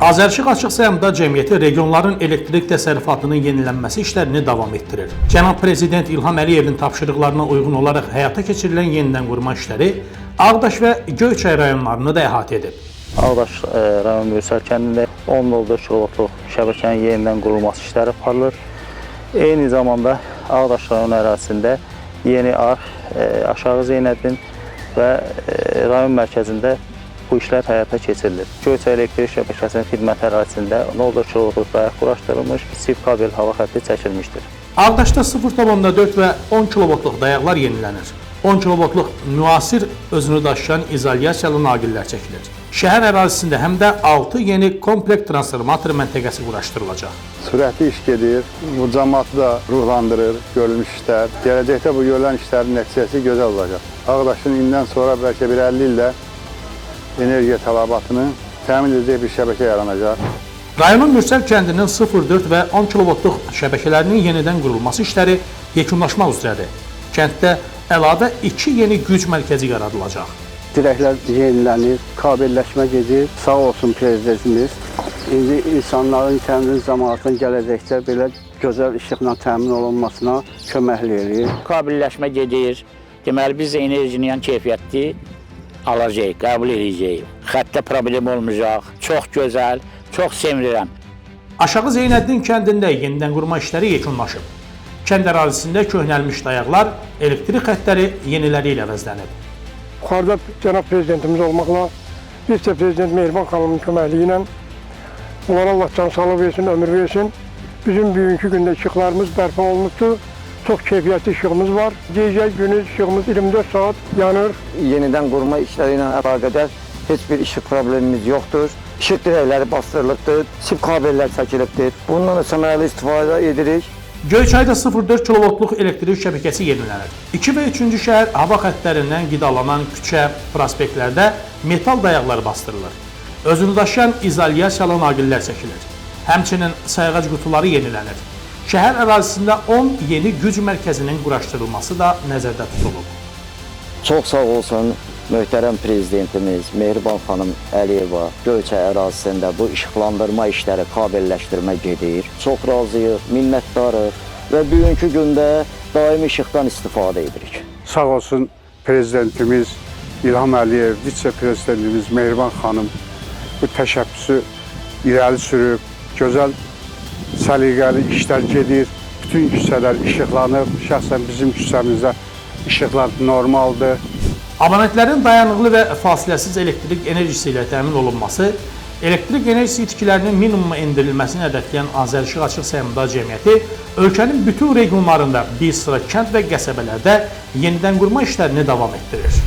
Azərişıq Açıq Səhmdar Cəmiyyəti regionların elektrik təsərrüfatının yenilənməsi işlərini davam etdirir. Cənab Prezident İlham Əliyevin tapşırıqlarına uyğun olaraq həyata keçirilən yenidən qurma işləri Ağdaş və Göyçay rayonlarını da əhatə edib. Ağdaş rayon Mürsəl kəndində 10,4 kilovoltluq şəbəkənin yenidən qurulması işləri aparılır. Eyni zamanda Ağdaş rayonu ərazisində Yeni Arx, Aşağı Zeynəddin və rayon mərkəzində bu işlər həyata keçirilir. Göyçay elektrik şəbəkəsinin xidmət ərazisində 0,4 kilovoltluq dayaq quraşdırılmış, sif kabel hava xətti çəkilmişdir. Ağdaşda 0,4 və 10 kilovoltluq dayaqlar yenilənir. 10 kilovoltluq müasir özünü daşıyan izolyasiyalı naqillər çəkilir. Şəhər ərazisində həm də 6 yeni komplekt transformator məntəqəsi quraşdırılacaq. Sürətli iş gedir, bu cəmaatı da ruhlandırır görülmüş işlər. Gələcəkdə bu görülən işlərin nəticəsi gözəl olacaq. Ağdaşın indən sonra bəlkə bir 50 ildə energiya tələbatını təmin edəcək bir şəbəkə yaranacaq. Rayonun Mürsəl kəndinin 0,4 və 10 kilovoltluq şəbəkələrinin yenidən qurulması işləri yekunlaşmaq üzrədir. Kənddə əlavə 2 yeni güc mərkəzi yaradılacaq. Dirəklər yenilənir, kabelləşmə gedir. Sağ olsun prezidentimiz. İndi insanların, kəndin, cəmaatın gələcəkdə belə gözəl işıqla təmin olunmasına köməklik eləyir. Kabelləşmə gedir. Deməli, biz enerjinin keyfiyyətli alacağıq, qəbul edəcəyik. Xəttdə problem olmayacaq. Çox gözəl, çox sevinirəm. Aşağı Zeynəddin kəndində yenidən qurma işləri yekunlaşıb. Kənd ərazisində köhnəlmiş dayaqlar, elektrik xəttləri yeniləri ilə əvəzlənib. Yuxarıda cənab prezidentimiz olmaqla, vitse-prezident Mehriban xanımın köməkliyi ilə onlara Allah can sağlığı versin, ömür versin. Bizim bugünkü gündə işıqlarımız bərpa olunubdur. Çox keyfiyyətli işığımız var. Gecə gündüz işığımız 24 saat yanır. Yenidən qurma işləri ilə əlaqədar heç bir işıq problemimiz yoxdur. İşıq dirəkləri bastırılıbdır, sip kabellər çəkilibdir. Bundan da səmərəli istifadə edirik. Göyçayda 0,4 kilovoltluq elektrik şəbəkəsi yenilənir. 2 və 3-cü şəhər hava xəttlərindən qidalanan küçə, prospektlərdə metal dayaqlar bastırılır. Özünü daşıyan izolyasiyalı naqillər çəkilir. Həmçinin sayğac qutuları yenilənir. Şəhər ərazisində 10 yeni güc mərkəzinin quraşdırılması da nəzərdə tutulub. Çox sağ olsun möhtərəm prezidentimiz Mehriban xanım Əliyeva. Göyçay ərazisində bu işıqlandırma işləri, kabelləşdirmə gedir. Çox razıyıq, minnətdarıq və bugünkü gündə daimi işıqdan istifadə edirik. Sağ olsun prezidentimiz İlham Əliyev, vitse-prezidentimiz Mehriban xanım bu təşəbbüsü irəli sürüb, gözəl səliqəli işlər gedir. Bütün küçələr işıqlanıb, şəxsən bizim küçəmizdə işıqlar normaldır. Abonentlərin dayanıqlı və fasiləsiz elektrik enerjisi ilə təmin olunması, elektrik enerjisi itkilərinin minimuma endirilməsini hədəfləyən Azərişıq Açıq Səhmdar Cəmiyyəti ölkənin bütün regionlarında bir sıra kənd və qəsəbələrdə yenidən qurma işlərini davam etdirir.